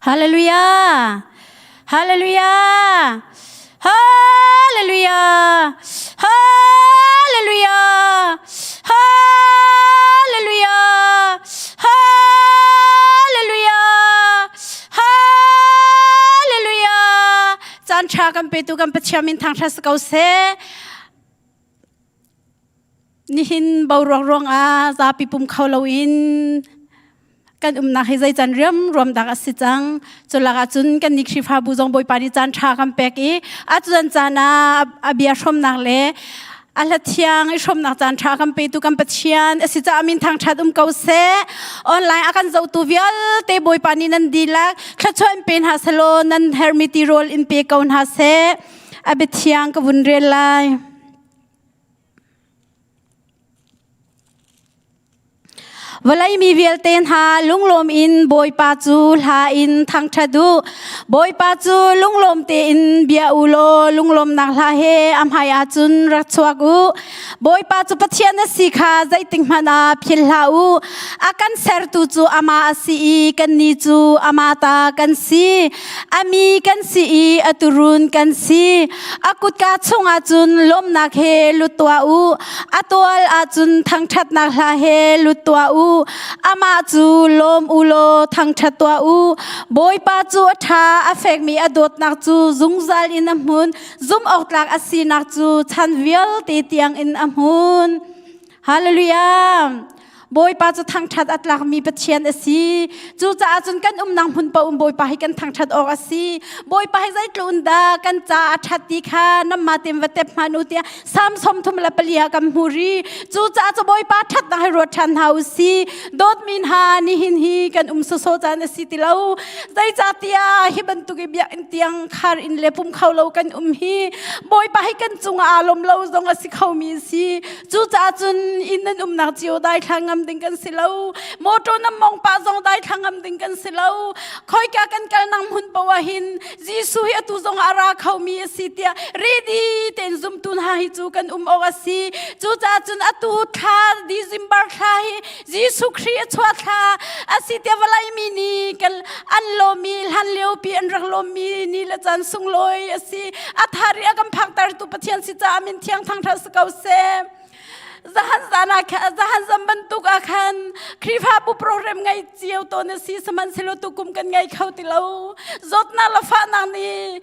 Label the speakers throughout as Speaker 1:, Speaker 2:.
Speaker 1: Hallelujah! Hallelujah! Hallelujah! Hallelujah! Hallelujah! Hallelujah! Hallelujah! Caan ṭha kan petu kan Pathian min thangṭhat si ko seh. Nihin boruak ruangah zapi pum kho loin kan umnak hi zei can riam ruam dak a si cang. Culak ahcun kan nih Khrihfabu zong Bawipa nih caan ṭha kan pek i a cun caan ah a bia hrawmnak le a hla thiang i hrawmnak caan ṭha kan petu kan Pathian a si caah min thangṭhat um ko seh. Online a kan zohtu vialte Bawipa nih nan dihlak thluachuah in pe hna selaw nan hermi tirawl in pe ko hna seh. A biathiang ka vun rel lai. Vawlei mi vialte hna lunglawm in Bawipa cu hla in thangṭhat u. Bawipa cu lunglawm tein bia u law lunglawmnak hla he a hmai ah cun rak chuak u. Bawipa cu Pathian a si kha zeitik hmanh ah philh hlah u. A kan sertu cu amah a si i kannih cu amah ta kan si. A mi kan si i a turun kan si. A kutka chungah cun lawmnak he lut tuah u. A tual ahcun thangṭhatnak hla he lut tuah u. Amah cu lawm u law thangṭhat tuah u. Bawipa cu a ṭha, a fekmi a dawtnak cu zungzal in a hmun. Zumhawktlak a sinak cu chan vialte tiangin a hmun. Hallelujah! Bawipa cu thangṭhat a tlakmi Pathian a si. Cucaah cun kan umnak hmun paoh um Bawipa hi kan thangṭhat awk a si. Bawipa hi zeitluk dah kan ca a ṭhat ti kha namma tem va tep hman u tiah Psalm 34 ah kan hmu ri. Cucaah cu Bawipa ṭhatnak hi ruat ṭhan hna u si. Dawtmi hna nihin hi kan um sawsawh caan a si ti lo. Zeicahtiah hi bantuk i biakinn tiang khar in le pum kho lo kan um hi Bawipa hi kan cungah aa lawm lo zong a si khomi a si. Cucaah cun inn nan umnak cio daithla ngam ding kan si lo. Motor nan mong pah zong daithla ngam ding kan si lo. Khoika kan kal nang hmun poah ah hin Jesuh hi atu zong a ra khomi a si tiah ready tein zumtu hna hi cu kan um awk a si. Cucaah cun atu thla December thla hi Jesuh Khrih a chuah thla a si tiah vawlei mi nih kan an lawmi hlan liopi an rak lawmmi ni le caan sunglawi a si. A thar i a kan phaktertu Pathian si caah min thiang thangṭhat si ko seh. Zahan zan ah zahan zan bantuk ah khan Khrihfabu program ngei cio tawn a si sihmanhsehlaw tukum kan ngei kho ti lo. Zawtnak le fahnak nih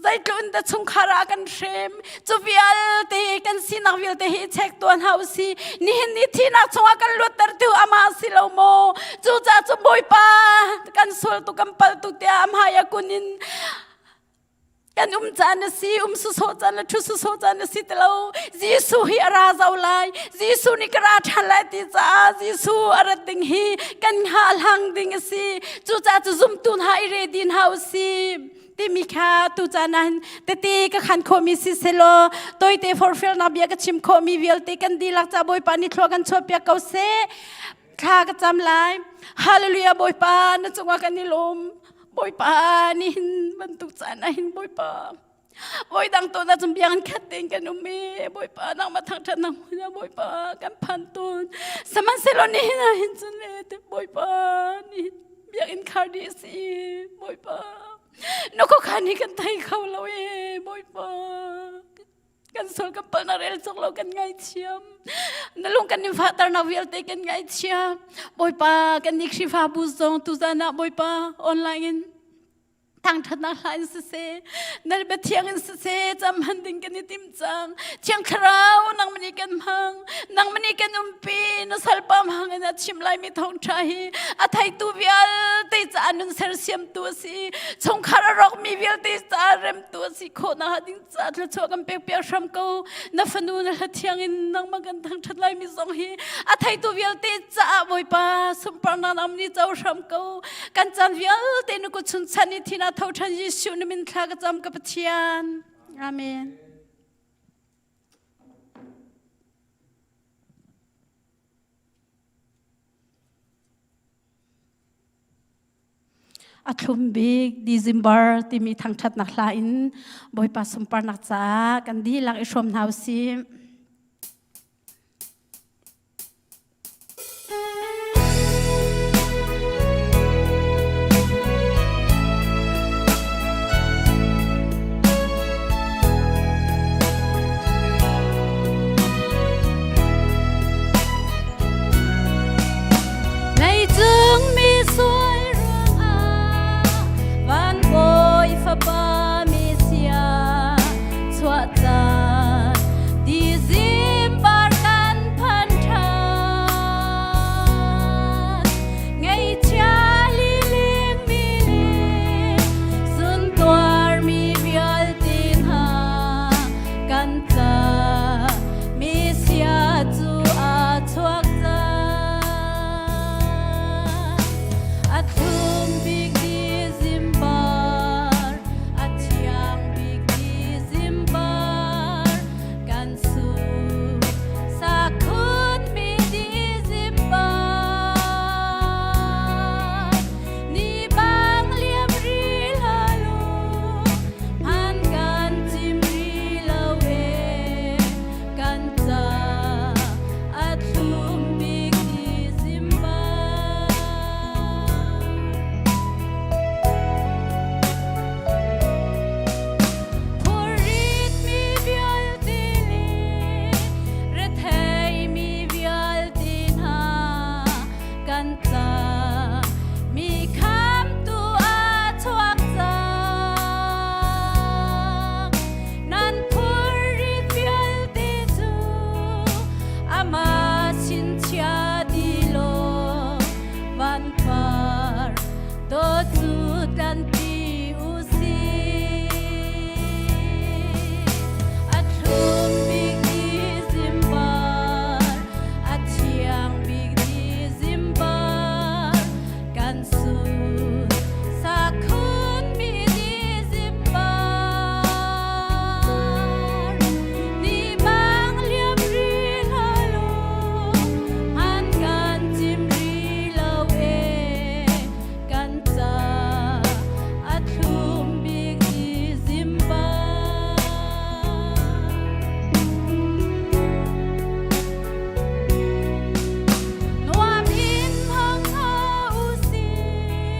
Speaker 1: zeitluk in dah chungkhar ah kan hrem cu vialte kan sinak vialte hi check tuan hau si nihin ni thihnak chungah kan luatter tu amah si lo maw cucaah cu bawipa kan sual tu kan pal tu tiah amhai a kun in kan um caan a si um sawsawh caan le thu sawsawh caan a si ti lo Jesuh hi a ra zau lai Jesuh nih ka ra ṭhan lai ti caah Jesuh a rat ding hi kan hngahhlang ding a si cucaah cu zumtu hna i ready hna u si timi kha tu caan ah hin tete ka khan khawhmi si selaw toite forhfialnak bia ka chim khawhmi vialte kan dihlak ca Bawipa nih thlua kan chuahpiak ko seh thla ka cam lai hallelujah Bawipa na cungah kan i lawm Bawipa nihin bantuk caan ah hin Bawipa Bawi dang tu na cung biang khat tein kan um i Bawipa nangmah thangṭhat nang hmun Bawipa kan phan tun sihmanhsehlaw nihin ah hin cun le Bawipa nihin biakinn khar dih si Bawipa na khuakhan hi kan thei kho lo e Bawipa kan sual kan palh na rel cawk lo kan ngaithiam na lung kan in fahternak vialte kan ngaithiam Bawipa kan nih Khrihfabu zong tuzan ah Bawipa online in thangṭhatnak hla in siseh na biathiang in siseh cam han ding kan i tim cang thiang thlarau nangmah nih kan hmang nangmah nih kan umpi na salpa hmang in a chim laimi thawngṭha hi a theitu vialte caah nun sersiamtu a si chungkhar a rawkmi vialte caah remtu a si khawh nakhnga ding caah thluachuah kan pek piak hram ko na fanu na hla thiang in nangmah kan thangṭhat laimi zong hi a theitu vialte caah Bawipa sunparnak nam ni co hram ko kan caan vialte na kut chung chan i thina tho ṭhan Jesuh na min thla ka cam ka Pathian amen A thlum bik December timi thangṭhatnak hla in Bawipa sunparnak caah kan dihlak i hrawm hna u sih. Kan ca mi khamtu a chuak cang. Nan phurrit vialte cu amah sin chia ti law vanpar dawt cu tlanpi u sih. A thlum bik December, a thiang bik December, kan sun sakhun mi December. Ni bang liam ri hlah law, an kan cim ri lo e, kan ca a thlum bik December. Nuam in hong hna u sih,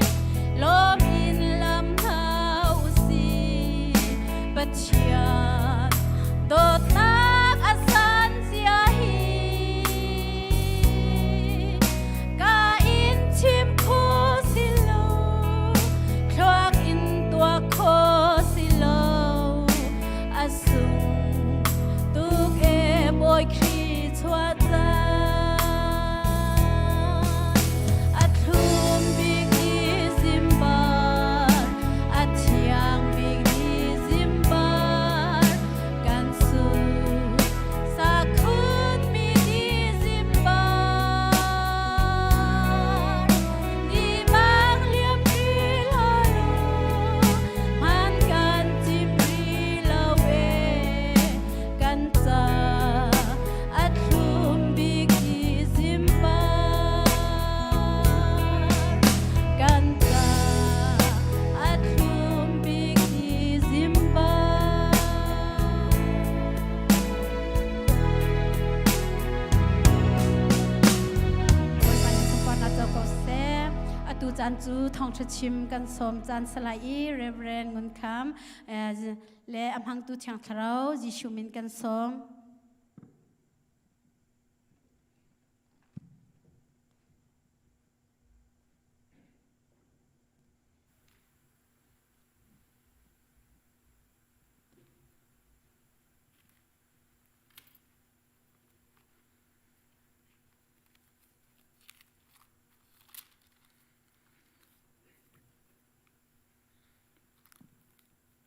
Speaker 1: lawm in lam hna u sih. Pathian dawtnak a san zia hi ka in chim kho si lo, thluak in tuah kho si lo. A sung tuk e Bawi Khrih chuah caan. A thlum bik December, a thiang bik December, kan sun sakhun mi December. Ni bang liam ri lo hman kan cim ri lo e, kan ca a thlum bik December. Kan ca a thlum bik December. Bawipa nih sunparnak co ko seh. Atu caan cu thawngṭha chim kan sawm caan salai i Reverend Ngun Kham le a hmangtu Thiang Thlarau Jesuh min kan sawm.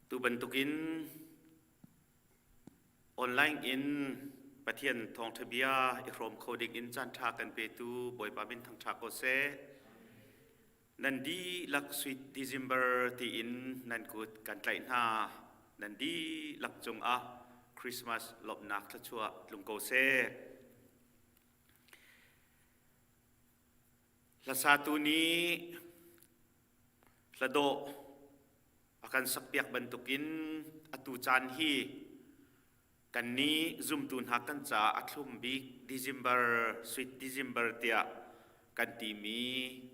Speaker 2: Tu bantukin online in Pathian thawngṭha bia i hrawm kho ding in caanṭha kan petu Bawipa min thangṭha ko seh. Nan dihlak sweet December tiin nan kut kan tlaih hna. Nan dihlak cungah Christmas lawmhnak thluachuah tlung ko seh. Hlasatu nih hladawh a kan sakpiak bantukin atu caan hi kannih zumtu hna kan caah a thlum bik December, Sweet December tiah kan timi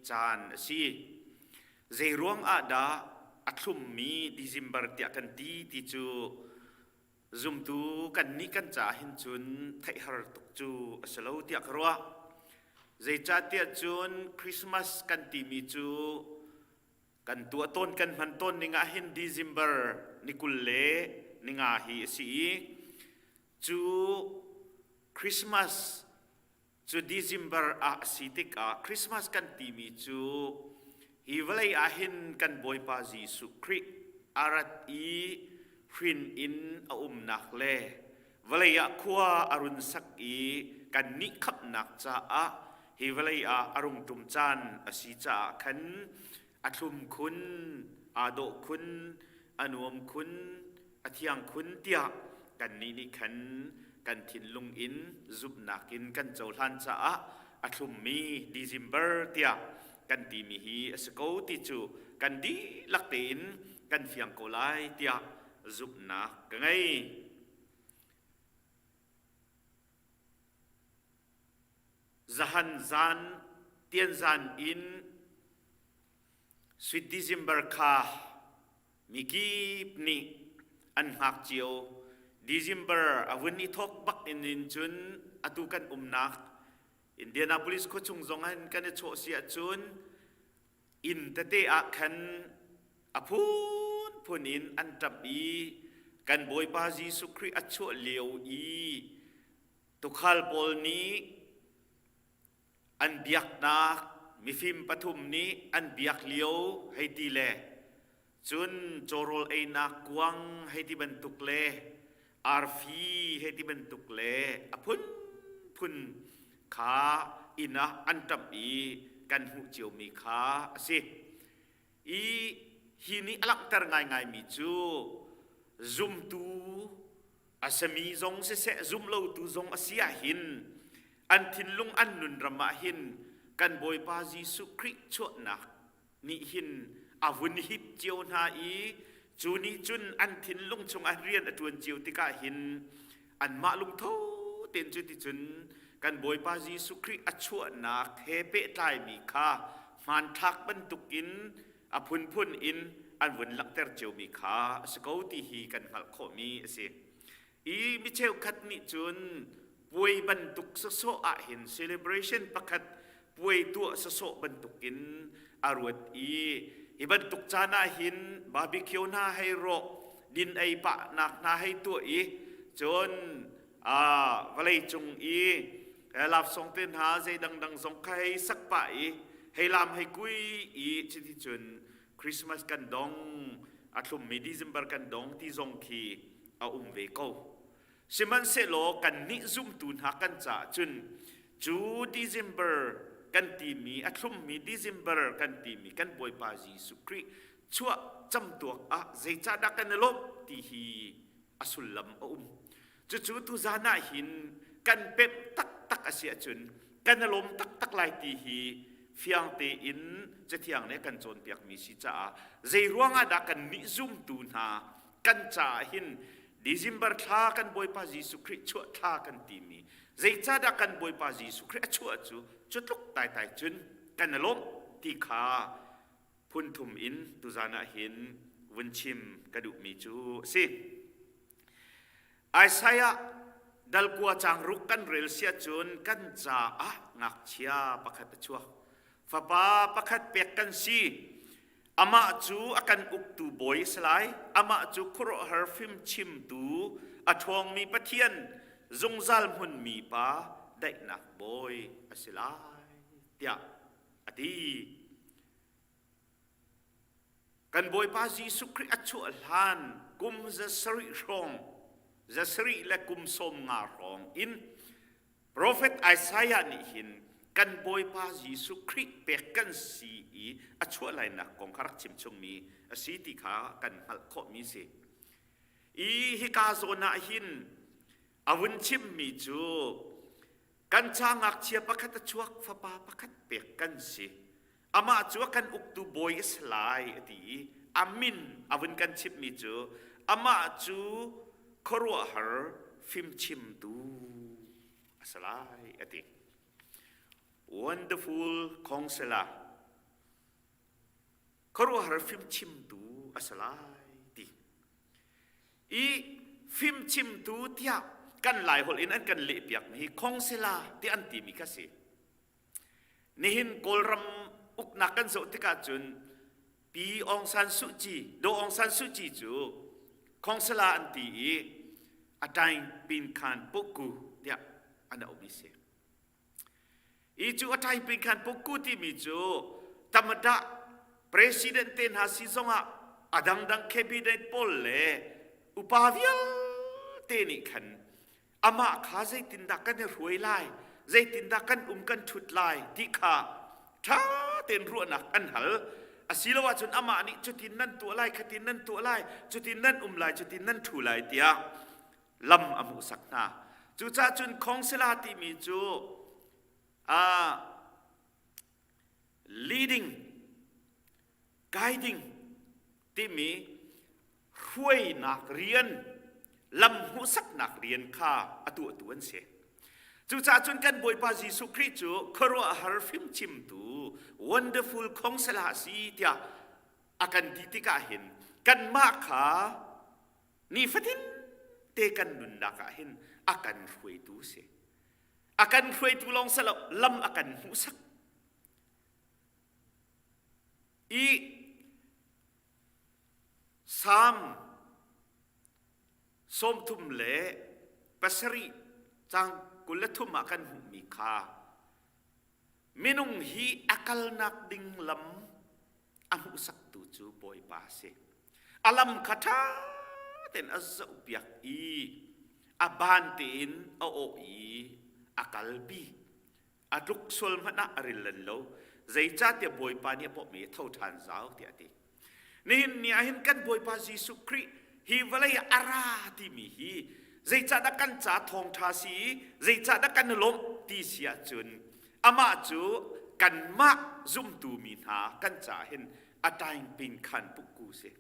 Speaker 2: caan a si. Zeiruang ah dah a thlummi December tiah kan ti ti cu Zumtu kannih kan caah hin cun theih har tuk cu a si lo tiah ka ruah. Zeicahtiah cun Christmas kan timi cu kan tuah tawn kan hman tawn ning ah hin December ni 20 le ni nga hi a si i cu Christmas cu December ah a si tikah Christmas kan timi cu hi vawlei ah hin kan Bawipa Jesuh Khrih a rat i hrin in a umnak le vawlei ah khua a run sak i kannih khamhnak caah hi vawlei ah a rung ṭum caan a si caah khan a thlum khun, aa dawh khun, a nuam khun, a thiang khun tiah kannih nih khan kan thinlung in zumhnak in kan cohlan caah a thlummi December tiah kan timi hi a si ko ti cu kan dihlak tein kan fiang ko lai tiah zumhnak ka ngei. Zahan zan tianzan in Sweet December kha Mikip nih an hngak cio. December a vun i thawk bak in in cun atu kan umnak Indianapolis khuachung zong ah hin kan i chawh si ahcun inn tete ah khan a phunphun in an ṭap i kan Bawipa Jesuh Khrih a chuah lio i tuukhal pawl nih an biaknak mifim pathum nih an biak lio hei ti le cun cawrawl einak kuang hei ti bantuk le arfi hei ti bantuk le a phunphun kha inn ah an ṭamh i kan hmuh ciomi kha a si. I hi nih a langhter ngaingaimi cu zumtu a sami zong siseh zumlotu zong a si ahhin an thinlung an nun ram ah hin kan Bawipa Jesuh Khrih chuahnak nih hin a vun hip cio hna i cu nih cun an thinlung chungah rian a ṭuan cio tikah hin anmah lungtho tein cuticun kan Bawipa Jesuh Khrih a chuahnak he pehtlaimi kha hmanthlak bantukin a phunphun in an vun langhter ciomi kha a si ko ti hi kan hngalh khawhmi a si. I mi cheukhat nih cun puai bantuk sawsawh ah hin celebration pakhat puai tuah sawsawh bantukin a ruat i hi bantuk caan ah hin barbecue hna hei rawh din ei pahnak hna hei tuah i cun vawlei cung i love te hna zei dangdang zong kha hei sak pah i hei lam hei kui i cuti cun Christmas kan dong a thlummi December kan dong ti zong khi a um ve ko. Sihmanhsehlaw kannih zumtu hna kan caah cun cu December kan timi a thlummi December kan timi kan Bawipa Jesuh Khrih chuah camtuak ah zeicahdah kan i lawmh ti hi a sullam a um. Cucu tuzan ah hin kan pemh taktak a si ahcun kan i lawm taktak lai ti hi fiang tein Cathiang nih a kan cawnpiakmi si caah zei ruangah dah kannih zumtu hna kan caah hin December thla kan Bawipa Jesuh Khrih chuah thla kan timi zeicahdah kan Bawipa Jesuh Khrih a chuah cu cutluk taitai cun kan i lawmh ti kha phun thum in tuzan ah hin vun chim ka duhmi cu a si. Isaiah dalkua caang ruk kan rel sia cun kan caah ngakchia pakhat a chuak. Fapa pakhat pek kan si. Amah cu a kan uktu bawi a si lai. Amah cu khuaruahhar fimchimtu, a ṭhawngmi Pathian, zungzal hmunmi pa, daihnak bawi a si lai, tiah a ti. Kan Bawipa Jesuh Khrih a chuah hlan kum 700 hrawng, 700 le kum 50 hrawng in Profet Isaiah nih hin kan Bawipa Jesuh Khrih pek kan si i a chuah lainak kong kha rak chim chungmi a si ti kha kan hngalh khawhmi si. I hika zawn ah hin a vun chimmi cu kan ca ngakchia pakhat a chuak fapa pakhat pek kan si. Amah cu a kan uktu bawi a si lai a ti i a min a vun kan chimhmi cu amah cu khuaruahhar fimchimtu a si lai a ti. Wonderful Counselor khuaruahhar fimchimtu a si lai ti. I fimchimtu tiah kan Laiholh in an kan lehpiakmi hi counselor ti an timi kha si. Nihin Kawlram uknak kan zoh tikah cun Pi Aung San Suu Kyi, Daw Aung San Suu Kyi cu Khongsala an ti i a tain pin khan pukku tiah an auhmi si. I cu a tain pin khan pukku timi cu tamada president te hna si zongah a dangdang cabinet pawl le upa vialte nih khan amah kha zeitindah kan i hruai lai zeitindah kan um kan ṭhut lai ti kha ṭha tein ruahnak an hal asiloah cun amah nih cutin nan tuah lai khatin nan tuah lai cutin nan um lai cutin nan ṭhu lai tiah lam a hmuhsak hna cucaah cun khongsila timi cu leading guiding timi hruainak rian lam hmuhsaknak rian kha a tuahtu an si. Cucaah cun kan Bawipa Jesuh Khrih cu khuaruahhar fimchimtu wonderful counselor a si tiah a kan ti tikah hin kanmah kha nifatin te kan nunnak ah hin a kan hruaitu a si. A kan hruaitu lawng si lo, lam a kan hmuhsak. I Salm 37 cang 23 ah kan hmuhmi kha minung hi a kalnak ding lam a hmuhsaktu cu Bawipa a si. A lam kha ṭha tein a zohpiak i a ban tein a awh i a kalpi. A tluk sual hmanh ah a ril lan lo. Zeicahtiah Bawipa nih a bawmh i a tho ṭhan zau tiah a ti. Nihin ni ah hin kan Bawipa Jesuh Khrih hi vawlei ah a ra timi hi zeicahdah kan ca thawngṭha si i zeicahdah kan i lawmh ti si ahcun amah cu kanmah zumtu mi hna kan caah hin a taingpin khan pukku si.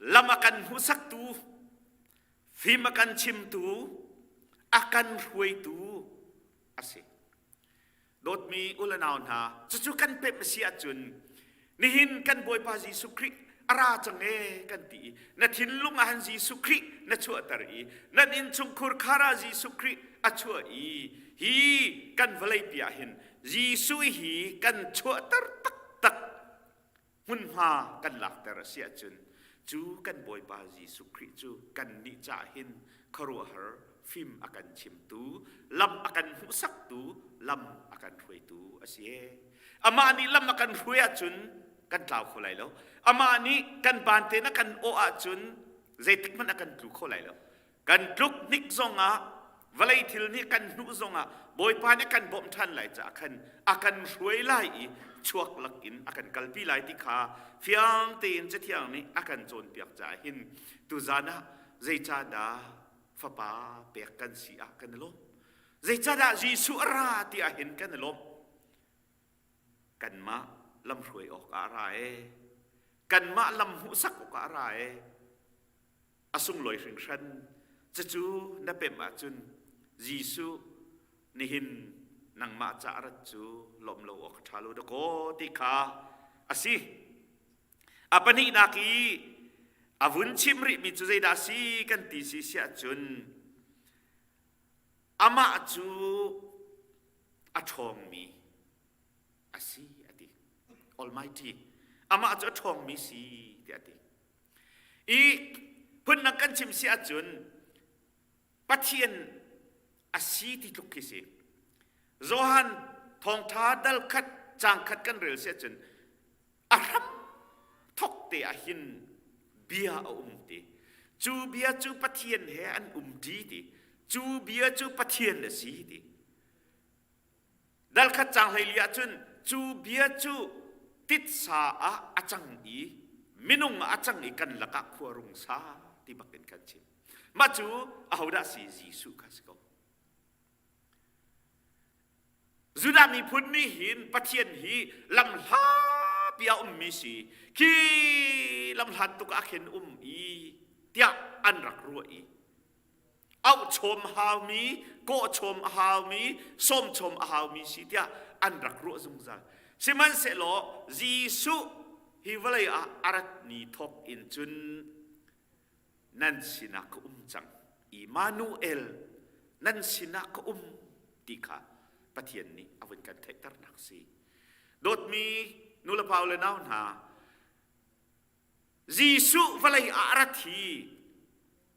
Speaker 2: Lam a kan hmuhsaktu, fim a kan chimtu, a kan hruaitu a si. Dawtmi u le nau hna, cucu kan pemh a si ahcun nihin kan Bawipa Jesuh Khrih a ra cang e kan ti i na thinlung ah han Jesuh Khrih na chuahter i nan innchungkhur khar ah Jesuh Khrih a chuah i hi kan vawleipi ah hin Jesuh hi kan chuahter taktak hmunhma kan lakter a si ahcun cu kan Bawipa Jesuh Khrih cu kannih caah hin khuaruahhar fim a kan chimtu, lam a kan hmuhsaktu, lam a kan hruaitu a si ee. Amah nih lam a kan hruai ahcun kan tlau kho lai lo. Amah nih kan ban tein a kan awh ahcun zeitik hmanh a kan tlu kho lai lo. Kan tluk hnik zongah vawlei thil nih kan hnuh zongah Bawipa nih kan bawmh ṭhan lai caah khan a kan hruai lai i chuak lakin a kan kalpi lai ti kha fiang tein Cathiang nih a kan cawnpiak caah hin tuzan ah zeicahdah fapa pek kan si ah kan i lawm zeicahdah Jesuh a ra ti ah hin kan i lawm kanmah lamhruai awk ah a ra ee kanmah lam hmuhsak awk ah a ra ee a sunglawi hringhran. Cucu na pemh ahcun Jesuh nihin nangmah ca rat cu lawmh lo awk a ṭha lo dakaw ti kha a si. A pahnihnak i a vun chim rihmi cu zeidah a si kan ti si si ahcun amah cu a ṭhawngmi a si a ti. Almighty. Amah cu a ṭhawngmi si tiah a ti. I phundang kan chim si ahcun Pathian a si ti tluk khi si. Johan thawngṭha dal khat caang khat kan rel si ahcun a hram thok te ah hin bia a um ti. Cu bia cu Pathian he an um ṭi ti. Cu bia cu Pathian a si ti. Dal khat caang 14 ahcun cu bia cu titsa ah a cang i minung ah a cang i kan lakah khua rung sa ti bak in kan chim. Mah cu ahodah si Jesuh kha si ko. Judah miphun nih hin Pathian hi lamhlapi a ummi si khi lamhlat tuk ah khin um i tiah an rak ruah i auhchawm a haumi, kawhchawm a haumi, sawmchawm a haumi si tiah an rak ruah zungzal. Sihmanhsehlaw Jesuh hi vawlei ah a rat ni thawk in cun nan sinah ka um cang. Immanuel nan sinah ka um ti kha Pathian nih a vun kan theihternak si. Dawtmi nulepa le nau hna, Jesuh vawlei ah a rat hi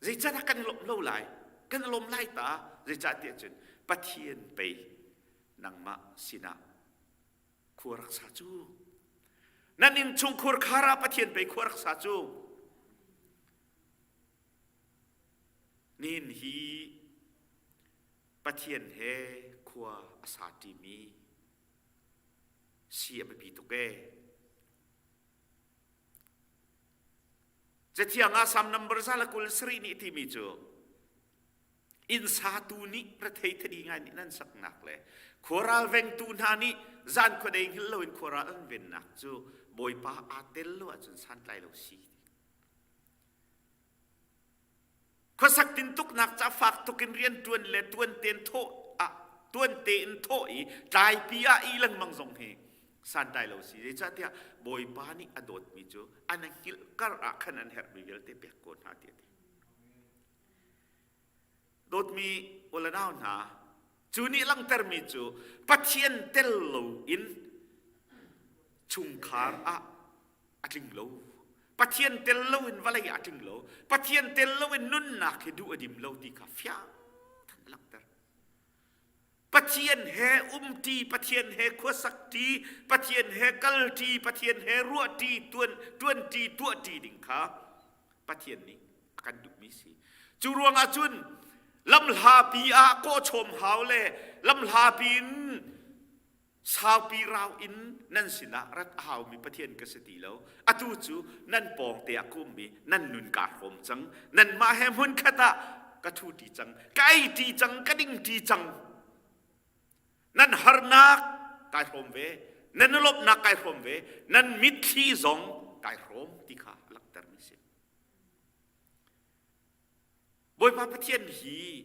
Speaker 2: zeicahdah kan i lawmh lo lai? Kan i lawm lai ta. Zeicah tiah cun Pathian pei nangmah sinah khua rak sa cu. Nan innchungkhur khar ah Pathian pei khua rak sa cu. Nihin hi Pathian he khua a sa ṭimi si a biapi tuk ee. Cathiang ah Salm number 127 nih timi cu inn satu nih rethei thadi ngai nih nan saknak le khuaral vengtu hna nih zan khuadei hngilh loin khuaral an vennak cu Bawipa aa tel lo ahcun santlai lo si. Khuasak tintuknak ca fak tuk in rianṭuan le tuan tein thawh ah tuan tein thawh i tlaipi ah i lengmang zong hi santlai lo si. Zeicahtiah Bawipa nih a dawtmi cu an hngilh kar ah khan an herhmi vialte pek ko hna ti a ti. Dawtmi ulanau hna, cu nih langhtermi cu Pathian tel loin chungkhar ah a tling lo. Pathian tel loin vawlei ah a tling lo. Pathian tel loin nunnak hi duh a dim lo ti kha fiang a langhter. Pathian he umṭi, Pathian he khuasakṭi, Pathian he kalṭi, Pathian he ruahṭi, tuan, ṭuanṭi, tuahṭi ding kha Pathian nih a kan duhmi si. Cu ruangah cun lamhlapi ah kawhchawm hau le lamhlapi in saupi rau in nan sinah rat a haumi Pathian ka si ti lo. Atu cu nan pawngte ah ka um i nan nun kaa hrawm cang. Nanmah he hmunkhat ah ka ṭhuṭi cang, ka eiṭi cang, ka dingṭi cang. Nan harnak kai hrawm ve, nan lawmhnak kai hrawm ve, nan mitthli zong kai hrawm ti kha a langhtermi si. Bawipa Pathian hi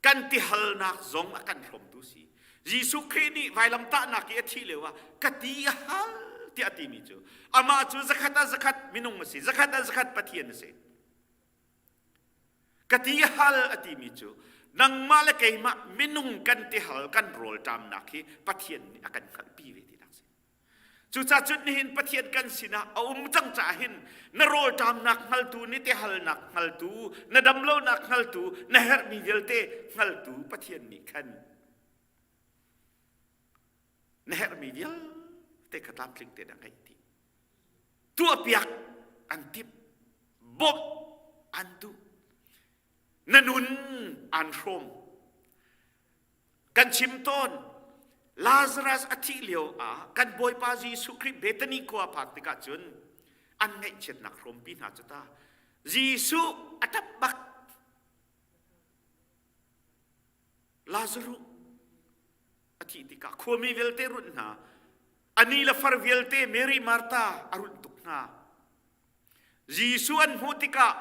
Speaker 2: kan tihalnak zong a kan hrawmtu si. Jesuh Khrih nih vailamtahnak i a thih lio ah ka ti a hal tiah a timi cu amah cu zakhat ah zakhat minung a si, zakhat ah zakhat Pathian a si. Ka ti a hal a timi cu nangmah le keimah minung kan tihal kan rawlṭamnak hi Pathian nih a kan hngalhpi ve tinak a si. Cucaah cun nihin Pathian kan sinah a um cang caah hin na rawlṭamnak hngaltu, ni tihalnak hngaltu, na damlonak hngaltu, na herhmi vialte hngaltu Pathian nih khan na herhmi vialte kha tlamtling tein a ngeih dih. Tuahpiak an timh, bawmh an duh, na nun an hrawm. Kan chim tawn, Lazarus a thih lio ah kan Bawipa Jesuh Khrih Bethany khua phak tikah cun an ngaihchiatnak hrawmpi hna cu ta. Jesuh a ṭap bak. Lazarus a thih tikah khuami vialte runh hna, ani le far vialte Mary Martha a runh tuk hna. Jesuh an hmuh tikah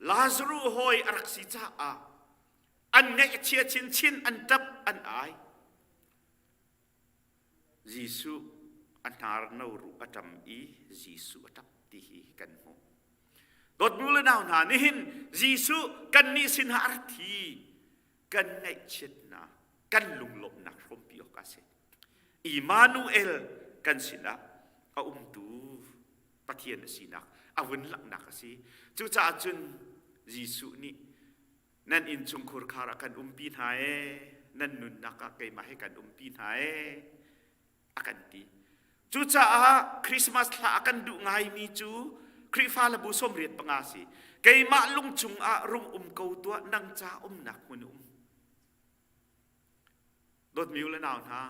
Speaker 2: Lazarus hawi a rak si caah an ngaih a chia chinchin, an ṭap, an ai. Jesuh a hnar no ruh a ṭam i Jesuh a ṭap ti hi kan hmuh. Dawtnu le nau hna, nihin Jesuh kannih sinah a rat hi kan ngaihchiatnak, kan lunglawmhnak hrawmpi awk a si. Immanuel kan sinah a umtu Pathian a sinak a vun langhnak a si. Cucaah cun Jesuh nih nan innchungkhur khar ah kan umpi hna ee, nan nunnak ah keimah he kan umpi hna ee, a kan ti. Cucaah Christmas thla a kan duh ngaimi cu Khrihfa le bu 85 si. Keimah lung chungah rung um ko tuah nang ca umnak hmun um. Dawtmi u le nau hna,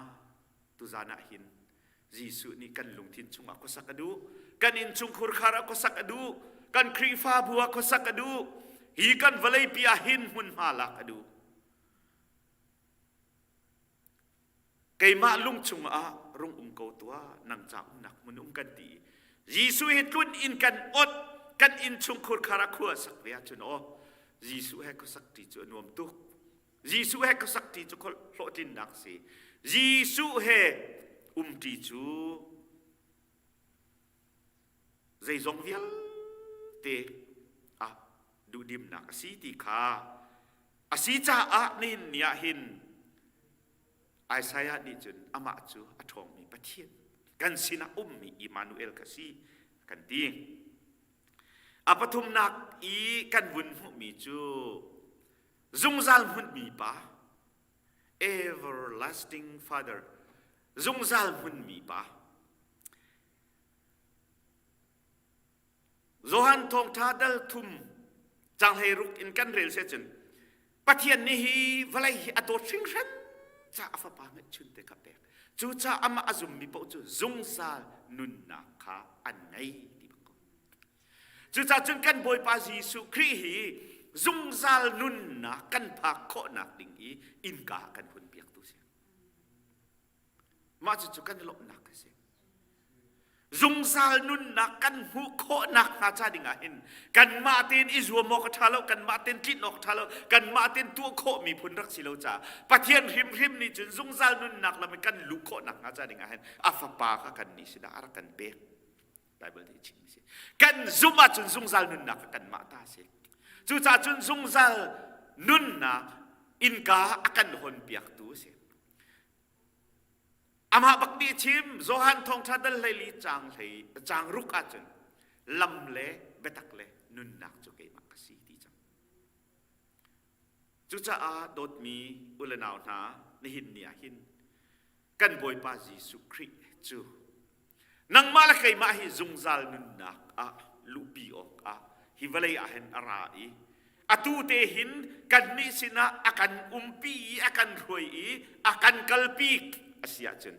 Speaker 2: tuzan ah hin Jesuh nih kan lungthin chungah khuasak a duh. Kan innchungkhur khar ah khuasak a duh. Kan Khrihfabu ah khuasak a duh. Hi kan vawleipi ah hin hmunhma lak a duh. Keimah lung chungah rung um ko tuah, nang ca umnak hmun um kan ti. Jesuh hi tlun in kan ot, kan innchungkhur khar ah khua sak ve ahcun aw, Jesuh he khuasak ṭi cu a nuam tuk. Jesuh he khuasak ṭi cu hlawhtlinnak a si. Jesuh he umṭi cu zeizong vialte ah duhdimnak a si ti kha a si caah nihin ni ah hin Isaiah nih cun amah cu a ṭhawngmi Pathian kan sinah ummi Immanuel ka si kan ti. A pathumnak i kan vun hmuhmi cu Zungzal hmunmi Pa, everlasting Father, zungzal hmunmi Pa. Johan thawngṭha dal thum cang hlei ruk in kan rel se cun Pathian nih hi vawlei hi a dawt hringhran ca a fapa ngeihchun te kha pek. Cucaah amah a zummi paoh cu zungzal nunnak kha an ngei ti bak ko. Cucaah cun kan Bawipa Jesuh Khrih hi zungzal nunnak kan phak khawhnak ding i innka kan hun piaktu si. Mah cucu kan i lawmhnak a si. Zungzal nunnak kan hmuh khawhnak hnga ca ding ah hin kanmah tein i zuam awk a ṭha lo, kanmah tein tlinh awk a ṭha lo, kanmah tein tuah khawhmi phun rak si lo caah Pathian hrimhrim nih cun zungzal nunnak lam in kan luh khawhnak hnga ca ding ah hin a fapa kha kannih sinah a rak kan pek. Bible nih a chimmi si. Kan zumh ahcun zungzal nunnak kha kanmah ta a si. Cucaah cun zungzal Nunnak innka a kan honpiaktu a si. Amah bak nih a chim, Johan thawngṭha dal hleili caang hlei caang ruk ahcun lam le biatak le nunnak cu keimah ka si ti cang. Cucaah dawtmi u le nau hna, nihin ni ah hin kan Bawipa Jesuh Khrih cu nangmah le keimah hi zungzal nunnak ah luhpi awkah hi vawlei ah hin a ra i atu te hin kannih sinah a kan umpi i a kan hruai i a kan kalpi a si ahcun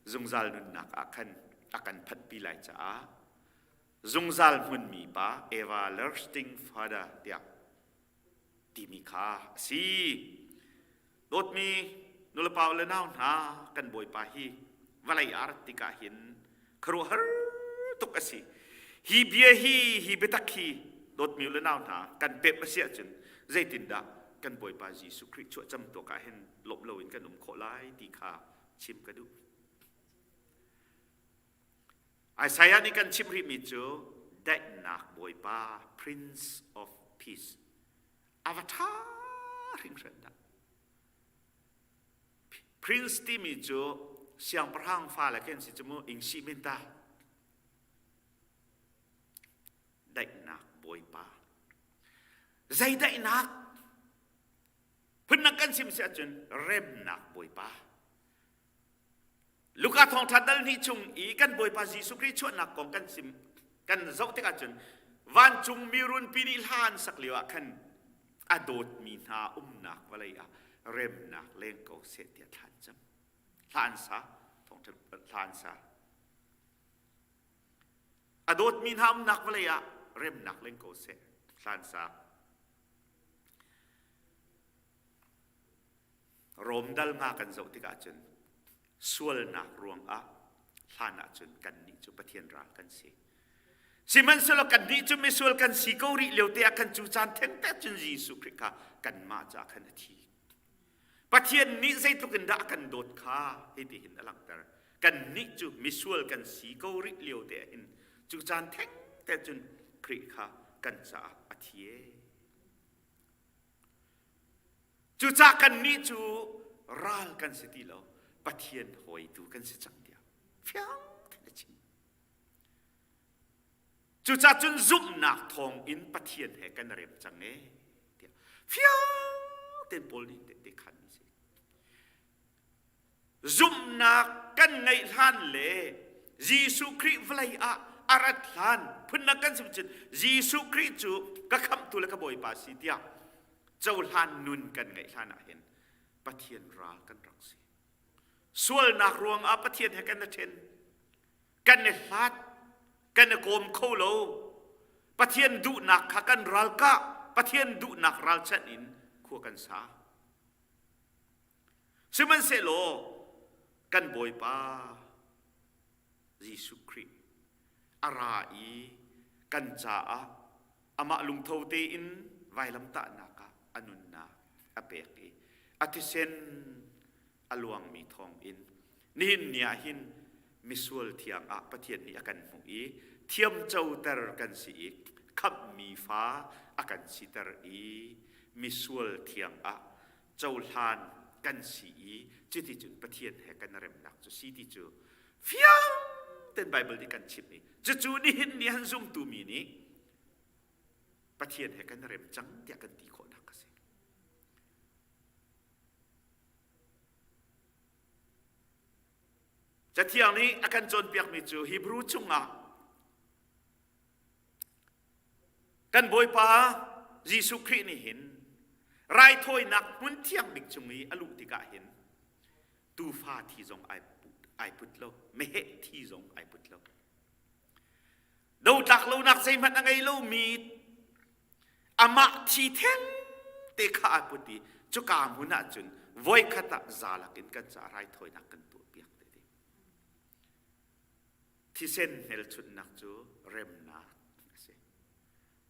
Speaker 2: zungzal nunnak ah khan a kan phanhpi lai caah zungzal hmunmi pa everlasting father tiah timi kha a si. Dawtmi nulepa le nau hna kan Bawipa hi vawlei ah rat tikah hin khuaruahhar tuk a si. Hi bia hi hi biatak hi dawtmi le nau hna kan pemh a si ahcun zeitindah kan Bawipa Jesuh Khrih chuahcam tuak ah hin lawmh loin kan um khawh lai ti kha chim ka duh. Isaiah nih kan chimh rihmi cu daihnak Bawipa Prince of Peace a va ṭha hringhran dah. Prince timi cu siangpahrang fale khi an si cu mu ingsi min ta. Daihnak Bawipa. Zei daihnak? Phundang kan chim si ahcun remnak Bawipa. Luka thawngṭha dal hnih chung i kan Bawipa Jesuh Khrih chuahnak kong kan sim kan zoh tikah cun vancung mi runpi nih hla an sak lio ah khan a dawtmi hna umnak vawlei ah remnak leng ko seh tiah thla an cam. Hla an sa, thawngṭha hla an sa. A dawtmi hna umnak vawlei ah remnak leng ko seh hla an sa. Rom dal nga kan zoh tikah cun sualnak ruangah hlan ahcun kannih cu Pathian ral kan si. Sihmanhsehlaw kannih cu misual kan si ko rih lio te ah khan cu caan thengte cun Jesuh Khrih kha kanmah caah khan a thi. Pathian nih zeitluk in dah a kan dawt kha hitihin a langhter. Kannih cu misual kan si ko rih lio te ah hin cu caan thengte cun Khrih kha kan caah a thi ee. Cucaah kannih cu ral kan si ti lo, Pathian hawitu kan si cang tiah fiang tein a chim. Cucaah cun zumhnak thawng in Pathian he kan rem cang ee tiah fiang tein Paul nih tehte khanmi si. Zumhnak kan ngeih hlan le Jesuh Khrih vawlei ah a rat hlan phundang kan sim cun Jesuh Khrih cu ka khamhtu le ka Bawipa si tiah cohlan nun kan ngeih hlan ah hin Pathian ral kan rak si. Sualnak ruangah Pathian he kan i ṭhen, kan i hlat, kan i kawm kho lo. Pathian duhnak kha kan ralkah, Pathian duhnak ralchanh in khua kan sa. Sihmanhsehlaw kan Bawipa Jesuh Khrih a ra i kan caah amah lungtho tein vailamtahnak ah a nunnak a pek i a thisen a luangmi thawngin nihin ni ah hin misual thiang ah Pathian nih a kan hmuh i thiamcoter kan si i khamhmi fa a kan siter i misual thiang ah cohlan kan si i cuticun Pathian he kan remnak cu si ti cu fiang ten Bible nih kan chimh i cucu nihin ni han zumtu mi nih Pathian he kan rem cang tiah kan ti khawhnak a si. Cathiang nih a kan cawnpiakmi cu Hebrew chungah Kan Bawipa Jesuh Khrih nih hin raithawinak hmun thiang bik chung i a luh tikah hin tuufa thi zong ai put, ai put lo, meheh thi zong ai put lo. Dotlak lonak zeihmanh a ngei lomi amah thi theng te kha ai put i cuka hmun ah cun voikhat ah zalak in kan caah raithawinak kan tuahpiak te ti. Thisen hmelchunhnak cu remnak a si.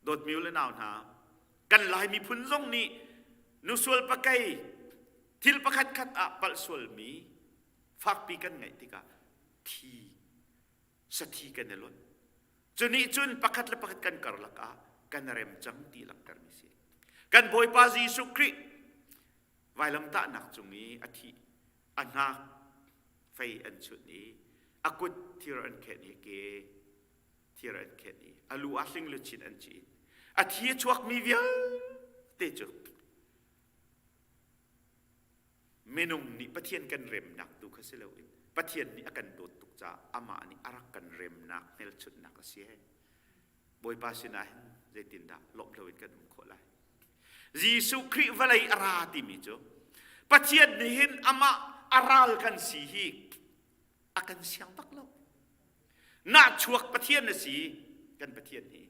Speaker 2: Dawtmi u le nau hna, kan Lai miphun zong nih nusual pakei thil pakhat khat ah palh sualmi fakpi kan ngeih tikah thi sathi kan i lonh. Cu nih cun pakhat le pakhat kan karlak ah kan rem cang ti langhtermi si. Kan Bawipa Jesuh Khrih vailamtahnak cung i a thih a hnak fei an chunh i a kut thir an khenh i ke thir an khenh i a lu ah hling luchin an cin. A thi a chuakmi vialte cu minung nih Pathian kan remnak tu kha si loin Pathian nih a kan dawt tuk caah amah nih a rak kan remnak hmelchunhnak a si. Bawipa sinah hin zeitindah lawmh loin kan um khawh lai? Jesuh Khrih vawlei a ra timi cu Pathian nih hin amah a ral kan si hi a kan siang bak lo. Nahchuak Pathian a si kan Pathian hi.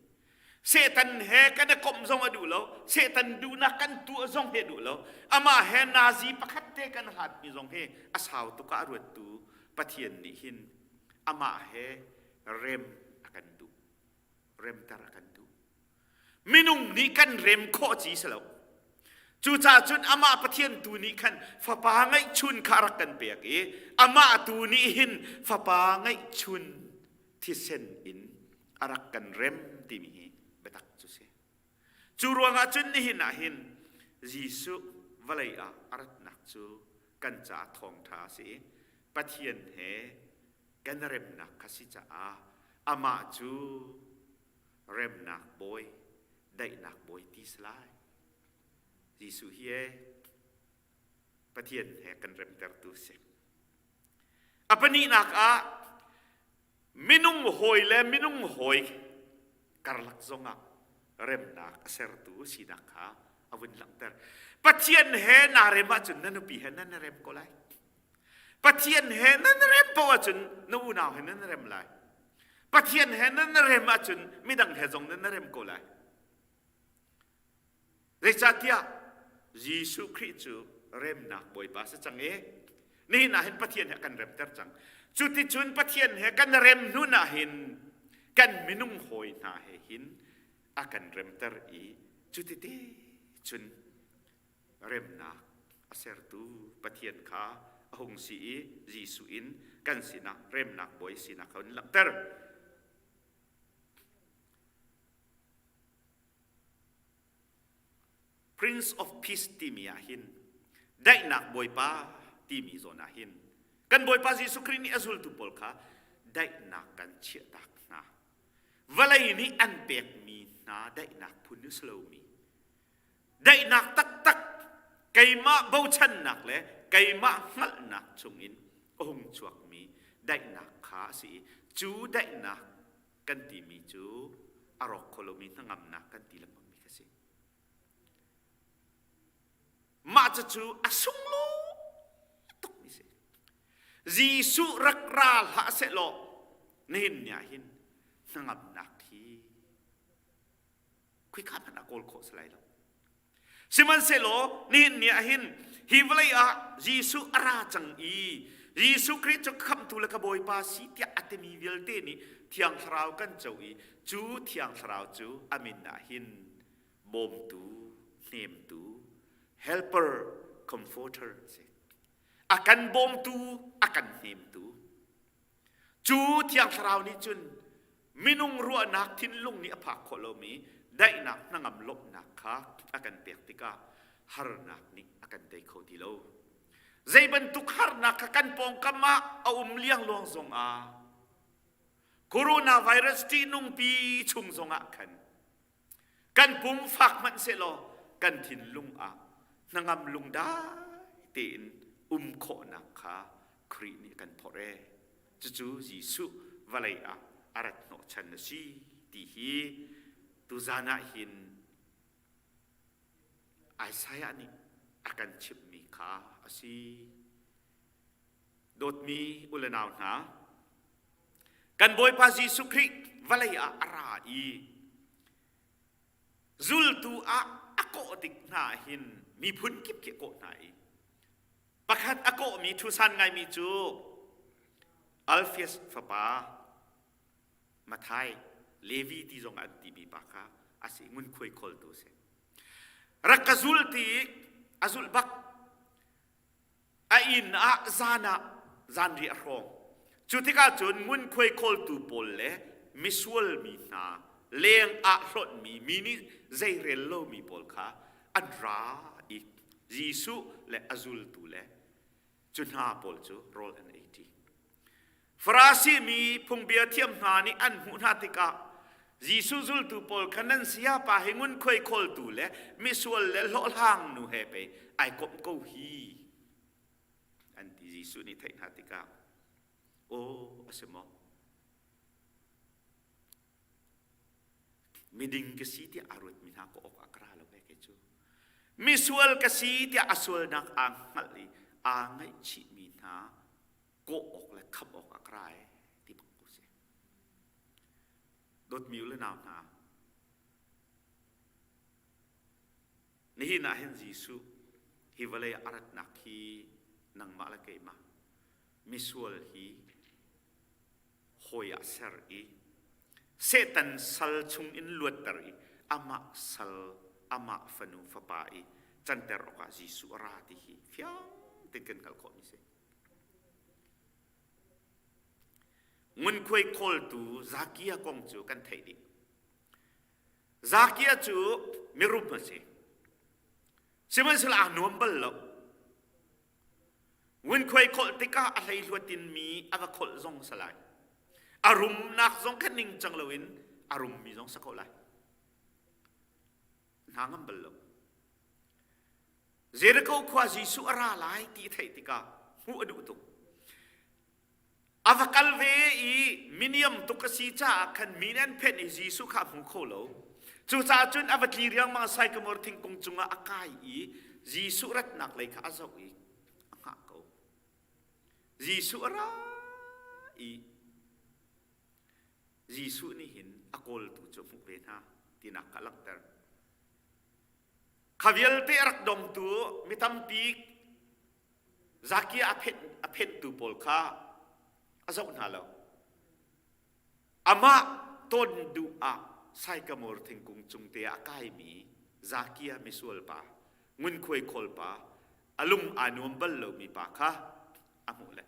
Speaker 2: Satan he kan i komh zong a duh lo. Satan duhnak kan tuah zong he duh lo. Amah he nazi pakhat te kan hlatmi zong hi a sau tuk ah a ruattu Pathian nih hin amah he rem a kan duh. Remter a kan duh. Minung nih kan rem khawh ci si lo. Cucaah cun amah Pathian tu nih khan fapa ngeihchun kha a rak kan pek i amah tu nih hin fapa ngeihchun thisen in a rak kan rem timi hi biatak cu si. Cu ruangah cun nihin ah hin Jesuh vawlei ah a ratnak cu kan caah thawngṭha a si i Pathian he kan remnak kha si caah amah cu remnak bawi, daihnak bawi ti si lai. Jesuh hi ee Pathian he kan remtertu si. A pahnihnak ah minung hawi le minung hawi karlak zongah remnak a sertu sinak kha a vun langhter. Pathian he naa rem ahcun na nupi he nan rem ko lai. Pathian he nan rem paoh ahcun na unau he nan rem lai. Pathian he nan rem ahcun midang he zong nan rem ko lai. Zeicahtiah Jesuh Khrih cu remnak Bawipa si cang i nihin ah hin Pathian he a kan remter cang. Cuticun Pathian he kan rem hnu ah hin kan minung hawi hna he hin a kan remter i cutite cun remnak a sertu Pathian kha a hung si i Jesuh in kan sinah remnak bawi sinak kha hun langhter. Prince of Peace timi ah hin daihnak Bawipa timi zawn ah hin kan Bawipa Jesuh Khrih nih a zultu pawl kha daihnak kan chiahtak hna. Vawlei nih an pekmi hna daihnak phun a si lomi daihnak taktak keimah bochannak le keimah hngalhnak chungin a hung chuakmi daihnak kha a si i cu daihnak kan timi cu a rawk kho lomi hnangamnak kan ti lengmangmi kha si. Mah cucu a sunglawi tukmi si. Jesuh rak ra hlah sehlaw nihin ni ah hin hnangamnak hi khika hmanh ah kawl khawh si lai lo. Sihmanhsehlaw nihin ni ah hin hi vawlei ah Jesuh a ra cang i Jesuh Khrih cu khamhtu le ka Bawipa si tiah a timi vialte nih Thiang Thlarau kan co i cu Thiang Thlarau cu a min ah hin bawmtu, hnemtu, helper, comforter a si. A kan bawmtu, a kan hnemtu. Cu Thiang Thlarau nih cun minung ruahnak thinlung nih a phak khawh lomi daihnak hnangam lawmhnak kha a kan pek tikah harnak nih a kan tei kho ti lo. Zei bantuk harnak kha kan pawngkam ah a um liangluang zongah coronavirus ṭihnungpi chung zongah khan Kan pum fak hmanh sehlaw kan thinlung ah hnangam lungdai tein um khawhnak kha Khrih nih a kan phorh ee. Cucu Jesuh vawlei ah a rat hnawhchan a si ti hi tuzan ah hin Isaiah nih a kan chimhmi kha a si. Dawtmi u le nau hna, kan Bawipa Jesuh Khrih vawlei ah a ra i zultu ah a kawh tik hna hin miphun kip khi a kawh hna i pakhat a kawhmi thusan ngaimi cu Alphaeus fapa Mathai Levi ti zong an timi pa kha a si ngunkhuai khawltu a si. Rak ka zul ti a zulh bak A inn ah zan ah zanriah a hrawng. Cu tikah cun ngunkhuai khawltu pawl le misual mi hna leng ah hlonhmi mi nih zeirel lomi pawl kha an ra i Jesuh le a zultu le cu hna pawl cu rawl an ei ṭi. Farasi mi phungbia thiam hna nih an hmuh hna tikah Jesuh zultu pawl kha nan sayapa hi ngunkhuai khawltu le misual le hlawhhlang nu he pei ai komh ko hi an ti. Jesuh nih theih hna tikah aw a si maw miding ka si tiah aa ruatmi hna ka awk ah ka ra lo ve kei cu misual ka si tiah a sualnak aa hngalh i aa ngaihchihmi hna kawh awk le khamh awk ah ka ra e ti bak ko si dawtmi u le nau hna nihin ah hin Jesuh hi vawlei a ratnak hi nangmah le keimah misual hi hawi ah ser i Satan sal chung in luatter i amah sal amah fanu fapa i canter awkah Jesuh a ra ti hi fiang tein kan hngalh khawhmi si. Ngunkhuai khawltu Zakia kong cu kan theih dih. Zakia cu mirum a si. Sihmanhsehlaw aa nuam bal lo. Ngunkhuai kholh tikah a hleihluat in mi a va kholh zong sa lai. A rumnak zong kha ningcang loin a rummi zong sa ko lai. Hna ngam bal lo. Jericho khua Jesuh a ra lai ti theih tikah hmuh a duh tuk. A va kal ve i miniam tuk a si caah khan mi nih an phenh i Jesuh kha a hmu kho lo. Cucaah cun a va tli riangmang saikamor thingkung cungah a kai i Jesuh ratnak lei kha a zoh i a hngah ko. Jesuh a ra i Jesuh nih hin a kawltu cu a hmuh ve hna tinak kha a langhter. Kha vialte a rak dongtu mi tampi Zakia a phenh a phenhtu pawl kha a zoh hna lo. Amah ton duh ah saikamor thingkung cung te ah a kaimi Zakia misual pa, ngunkhuai khawl pa, a lung aa nuam bal lomi pa kha a hmuh le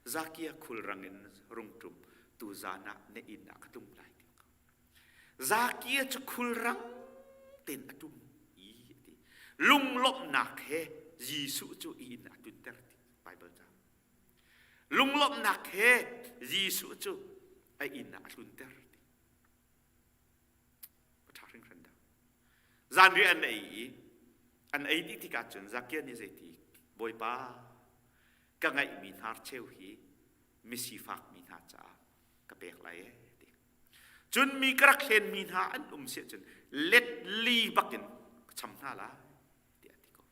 Speaker 2: Zakia khulrang in rung ṭum tu zan ah na inn ah ka tlung lai ti. Zakia cu khulrang tein a ṭum i a ti. Lunglawmhnak he Jesuh cu i inn ah a tlunter ti Baibal ca. Lunglawmhnak he Jesuh cu a inn ah a tlunter ti. A ṭha hringhran dah. Zanriah an ei i an ei dih tikah cun Zakia nih zeiti Bawipa ka ngeihmi hnarcheu hi misifakmi hna caah ka pek lai ee ti. Cun mi ka rak hlenmi hna an um si ahcun let li bakin ka cham hna lai tiah a ti ko.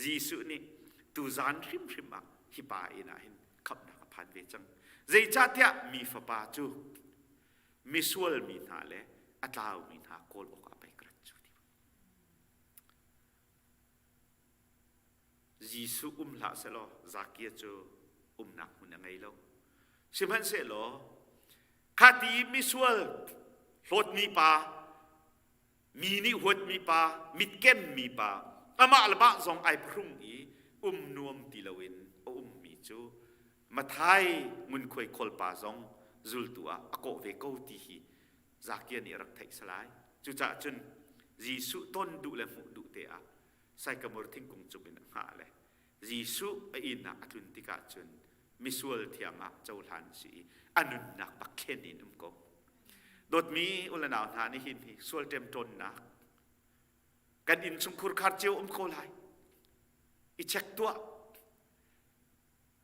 Speaker 2: Jesuh nih tuzan hrimhrim ah hi pa inn ah hin khamhnak a phan ve cang. Zeicahtiah mi fapa cu misual mi hna le a tlaumi hna kawl awkah pei ka rat cu ti. Jesuh um hlah sehlaw Zakia cu umnak hmun a ngei lo. Sihmanhsehlaw khati misual hlawtmi pa, mi nih huatmi pa, mitkemmi pa, amah le mah zong ai phrung i um nuam ti loin a ummi cu Mathai ngunkhuai khawlpa zong zultu ah a kawh ve ko ti hi Zakia nih a rak theih salai. Cucaah cun Jesuh ton duh le hmuh duh te ah saikamur thingkung cung in a hngah le Jesuh a inn ah a tlun tikah cun misual thiang ah cohlan a si i a nunnak bak thlen in um ko. Dawtmi u le nau hna nihin hi sual ṭemṭawnnak kan innchungkhur khar cio um ko lai. I check tuah.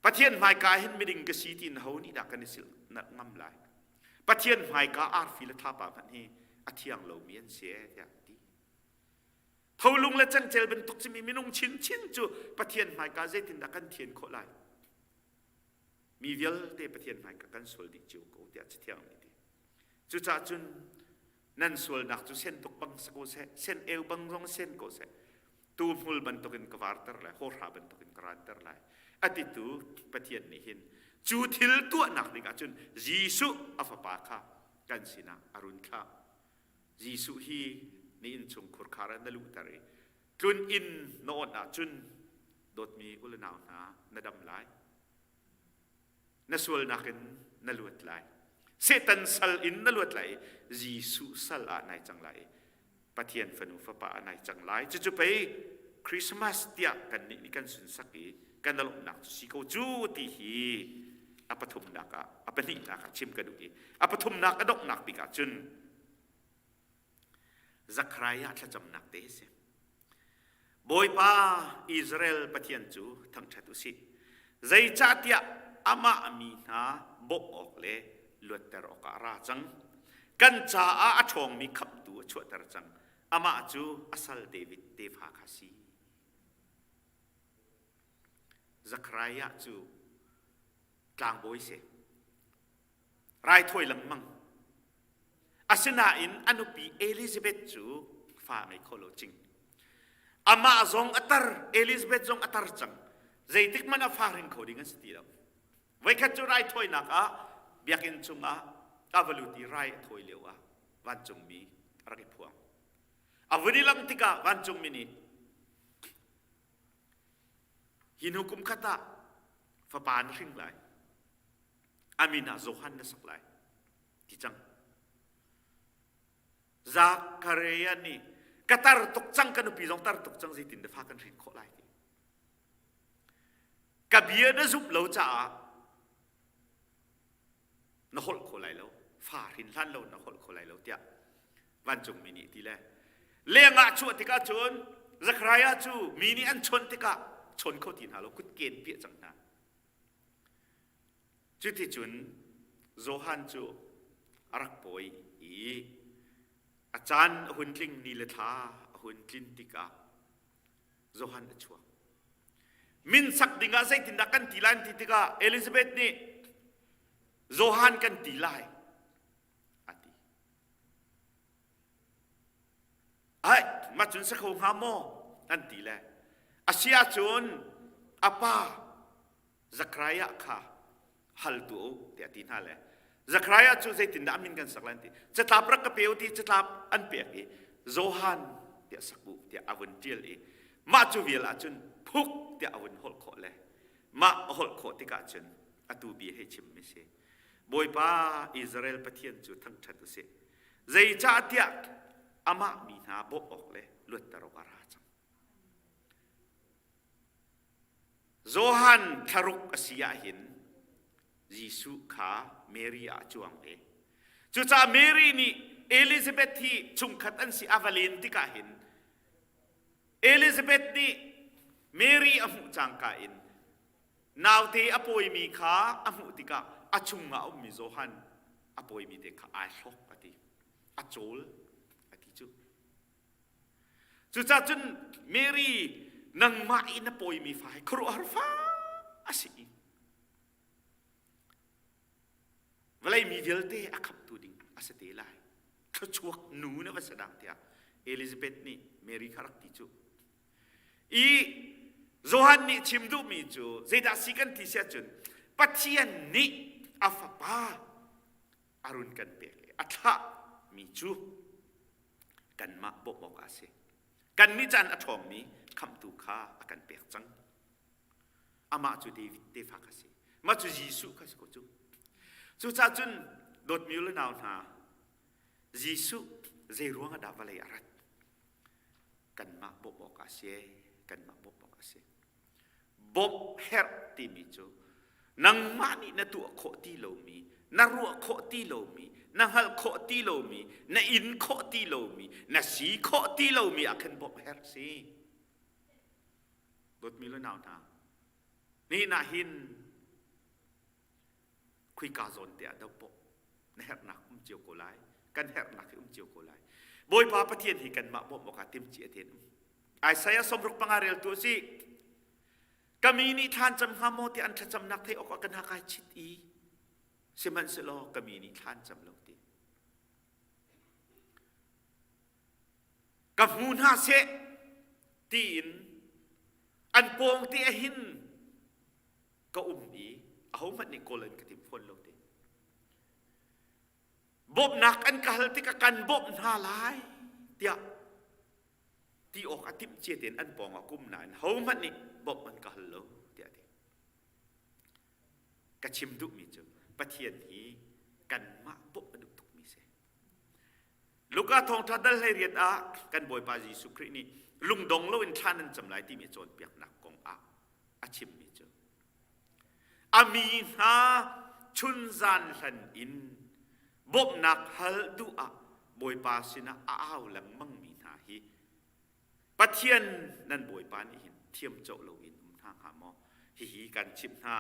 Speaker 2: Pathian hmaika hin miding ka si tiin ho nih dah kan i silh ngam lai. Pathian hmaika arfi le thlapa hmanh hi a thiang lomi an si ee tiah ti. Tholung le cangcel bantuk cimi minung chinchin cu Pathian hmaika zeitindah kan thian khawh lai? Mi vialte Pathian hmaika kan sual dih cio ko tiah Cathiang nih ti. Cucaah cun nan sualnak cu sen tuk bang si ko seh, sen eu bang zong sen ko seh, tuhmul bantukin ka varter lai, hawhra bantukin ka ranter lai. A titu Pathian nih hin cu thil tuahnak dingah cun Jesuh a fapa kha kan sinah a run thlah. Jesuh hi na innchungkhur khar ah na luhter i tlun inn na awnh ahcun dawtmi u le nau hna na dam lai. Na sualnak in na luat lai. Satan sal in na luat lai i Jesuh sal ah nai cang lai. Pathian fanu fapa a nai cang lai. Cucu pei Christmas tiah kan nih nih kan sunsak i kan lawmhnak cu si ko cu ti hi a pathumnak ah a pahnihnak ah chim ka duh i a pathumnak a donghnak bik ah cun Zakhariah thlacamnak te a si. Bawipa Israel Pathian cu thangṭhat u sih. Zeicahtiah amah mi hna bawmh awk le luatter awkah a ra cang. Kan caah a ṭhawngmi khamhtu a chuahter cang. Amah cu a sal David tefa kha a si. Zakhariah cu tlangbawi si. Raithawi lengmang. Asinain a nupi Elizabeth cu fa ngei kho lo cing. Amah zong a tar, Elizabeth zong a tar cang. Zeitik hmanh ah fa hring kho ding an si ti lo. Voikhat cu raithawinak ah biakinn chungah a va lut i rai a thawi lio ah vancungmi a rak i phuang. A vun i langh tikah vancungmi nih hi hnu kum khat ah fapa na hring lai. A min ah Johan na sak lai. Ti cang. Zachariah nih ka tar tuk cang ka nupi zong tar tuk cang zeitin dah fa kan hrin khawh lai ti. Ka bia na zumh lo caah na holh kho lai lo fa hrin hlan lo na holh kho lai lo tiah vancungmi nih ti le leng ah chuah tikah cun Zachariah cu mi nih an chawnh tikah chawn kho ti hna lo kutken piah cang hna Cuticun Johan cu a rak pawi i a caan a hun tling ni le thla a hun tlin tikah Johan a chuak. Min sak dingah zeitindah kan ti lai ti tikah Elizabeth nih Johan kan ti lai a ti. Ai, mah cun si kho hnga maw? An ti le. A si ahcun a pa Zachariah kha hal tu u tiah ti hna le Zachariah cu zeitindah a min kan sak lai an ti. Catlap rak ka pe u ti catlap an pek i Johan tiah sak u tiah a vun ṭial i mah cu vial ahcun phuk tiah a vun holh khawh le mah a holh khawh tikah cun atu bia hei chimmi si. Bawipa Israel Pathian cu thangṭhat u sih. Zeicahtiah amah mi hna bawmh awk le luatter awk a ra cang. Johan thlaruk a si ahhin Jesuh kha Mary ah a cuang ve. Cucaah Mary nih Elizabeth hi chungkhat an si a va len tikah hin Elizabeth nih Mary a hmuh cangka in naute a pawimi kha a hmuh tikah a chungah a ummi Johan a pawimi te kha ai hlok a ti. A cawl a ti cu. Cucaah cun Mary nangmah i na pawimi fa hi khuaruahhar fa a si. Vawlei mi vialte a khamhtu ding a si te lai. Thluachuak nu na va si dah tiah Elizabeth nih Mary kha rak ti cu. I Johan nih chim duhmi cu zeidah si kan ti si ahcun Pathian nih a fapa a run kan pek i a thlahmi cu kanmah bawmh awk a si. Kannih caan a ṭhawngmi khamhtu kha a kan pek cang. Amah cu David tefa kha si. Mah cu Jesuh kha si ko cu. Cucaah cun dawtmi u le nau hna, Jesuh zei ruang ah dah vawlei a rat? Kanmah bawmh awk a si, kanmah bawmh awk a si. Bawmh herh timi cu nangmah nih na tuah khawh ti lomi, na ruah khawh ti lomi, na hngalh khawh ti lomi, na in khawh ti lomi, na si khawh ti lomi ah khan bawmh herh si. Dawtmi le nau hna, nihin ah hin khuika zawn te ah doh pawh na herhnak um cio ko lai kan herhnak hi um cio ko lai Bawipa Pathian hi kanmah bawmh awkah timci a ten um Isaiah 65 rel tu si ka mi nih thlan cam hnga maw ti an thlacamnak theih awkah ka hna kai chit i sihmanhsehlaw ka mi nih thlan cam lo ti ka hmu hna seh tiin an pawng te ahin ka um i ahohmanh nih kawl an ka tim fawn lo ti bawmhnak an ka hal tikah kan bawmh hna lai tiah ti awk a timh cia tein an pawng ah kum nain hohmanh nih bawmh an ka hal lo tiah a ti ka chim duhmi cu Pathian hi kanmah bawmh a duh tukmi si. Luka thawngṭha dal 18 ah kan Bawipa Jesuh Khrih nih lungdong loin thla nan cam lai timi cawnpiaknak kong ah a chimmi cu a mi hna chunzan hlan in bawmhnak hal duh ah Bawipa sinah a au lengmangmi hna hi Pathian nan Bawipa nih hin thiam coh loin um hna hnga maw? Hihi kan chimh hna,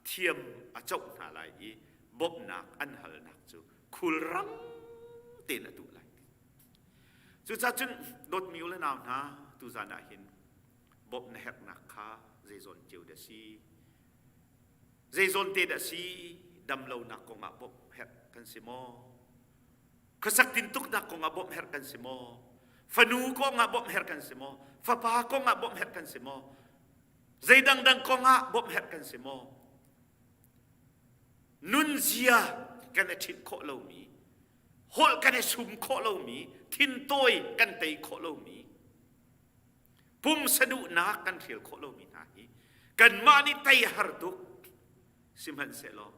Speaker 2: thiam a coh hna lai i bawmhnak an halnak cu khulrang tein a tuah lai. Cucaah cun dawtmi u le nau hna, tuzan ah hin bawmh na herhnak kha zeizawn cio dah si? Zeizawn te dah si? Damlonak kongah bawmh herh kan si maw? Khuasak tintuknak kongah bawmh herh kan si maw? Fanu kongah bawmh herh kan si maw? Fapa kongah bawmh herh kan si maw? Zei dangdang kongah bawmh herh kan si maw? Nunzia kan i ṭhit khawh lomi, holh kan i sum khawh lomi, thintawi kan tei khawh lomi, pumsa duhnak kan hrial khawh lomi hna hi kanmah nih tei har tuk Sihmanhsehlaw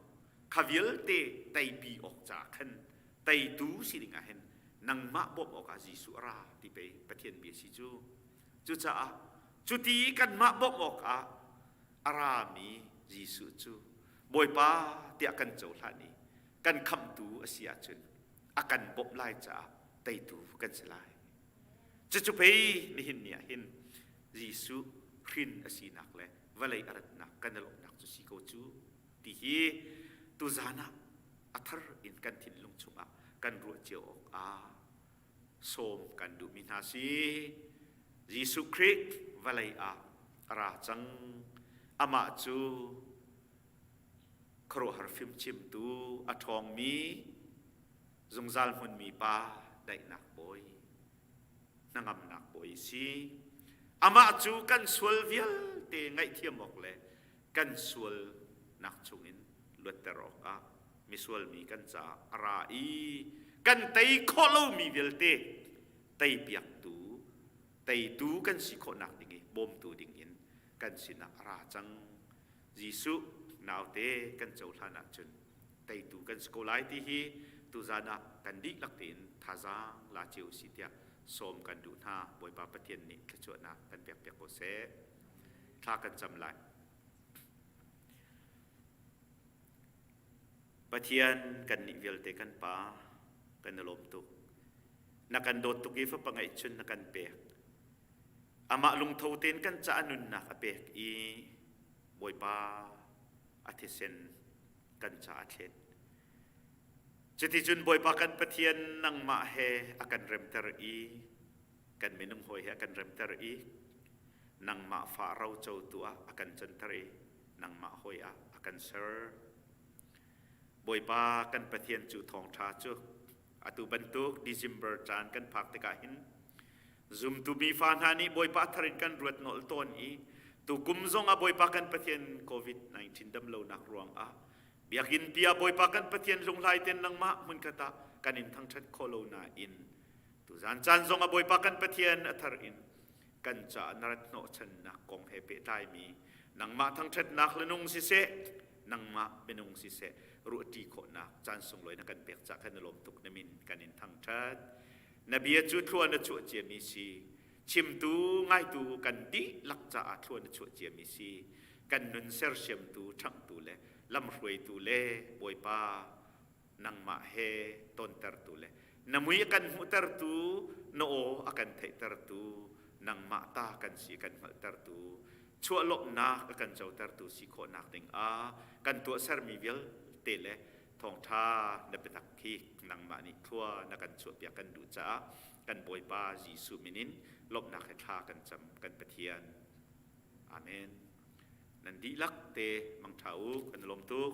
Speaker 2: kha vialte teipi awk caah khan teitu si dingah hin nangmah bawmh awkah Jesuh a ra ti pei Pathian bia si cu. Cucaah cuti kanmah bawmh awkah a rami Jesuh cu Bawipa tiah kan cohlan i kan khamhtu a si ahcun a kan bawmh lai caah teitu kan si lai. Cucu pei nihin ni ah hin Jesuh hrin a sinak le vawlei a ratnak kan i lawmhnak cu si ko cu ti hi tuzan ah a thar in kan thinlung chungah kan ruah cio awk ah sawm kan duhmi hna si. Jesuh Khrih vawlei ah a ra cang. Amah cu khuaruahhar fimchimtu a ṭhawngmi zungzal hmunmi pa daihnak bawi hnangamnak bawi a si. Amah cu kan sual vialte ngaihthiam awk le kan sualnak chungin luatter awkah misual mi kan caah a ra i kan tei khawh lomi vialte teipiaktu teitu kan si khawhnak ding i bawmtu dingin kan sinah a ra cang. Jesuh naute kan cohlan ahcun teitu kan si ko lai ti hi tuzan ah kan dihlak tein thazaang la cio si tiah sawm kan duh hna. Bawipa Pathian nih thluachuahnak kan pek piak ko seh. Thla kan cam lai. Pathian kan nih vialte kan pa kan i lawm tuk. Na kan dawt tuk i fapa ngeihchun na kan pek. Amah lungtho tein kan caah nunnak a pek i Bawipa a thisen kan caah a thlet. Cuticun Bawipa kan Pathian nangmah he a kan remter i kan minung hawi he a kan remter i nangmah fa rocotu ah a kan canter i nangmah hawi ah a kan ser. Bawipa kan Pathian cu thawngṭha cu atu bantuk December caan kan phak tikah hin Zumtu mifa hna nih Bawipa thar in kan ruat nolh tawn i tukum zong ah Bawipa kan Pathian COVID-19 damlonak ruangah biakinn pi ah Bawipa kan Pathian lunghlai ten nangmah hmunkhat ah kan in thangṭhat khawh lo nain tuzan caan zong ah Bawipa kan Pathian a thar in kan caah na rat hnawhchannak kong he pehtlaimi nangmah thangṭhatnak le nung siseh nangmah minung siseh ruahṭi khawhnak caan sunglawi na kan pek cah kan i lawm tuk na min kan in thangṭhat Na bia cu thlua na chuah ciami si. Chimtu, ngaitu kan dihlak caah thlua na chuah ciami si. Kan nun sersiamtu, ṭhanghtu le lamhruaitu le Bawipa nangmah he tontertu le na mui a kan hmuhtertu, na aw a kan theihtertu, nangmah ta kan si kan hngalhtertu, chuahlawmhnak a kan cotertu si khawhnak ding ah kan tuahsermi vialte le Thawngṭha na biatak hi nangmah nih thlua na kan chuahpiak kan duh caah kan Bawipa Jesuh min in lawmhnak he thla kan cam kan Pathian. Amen. Nan dihlak te mangṭha u kan lawm tuk.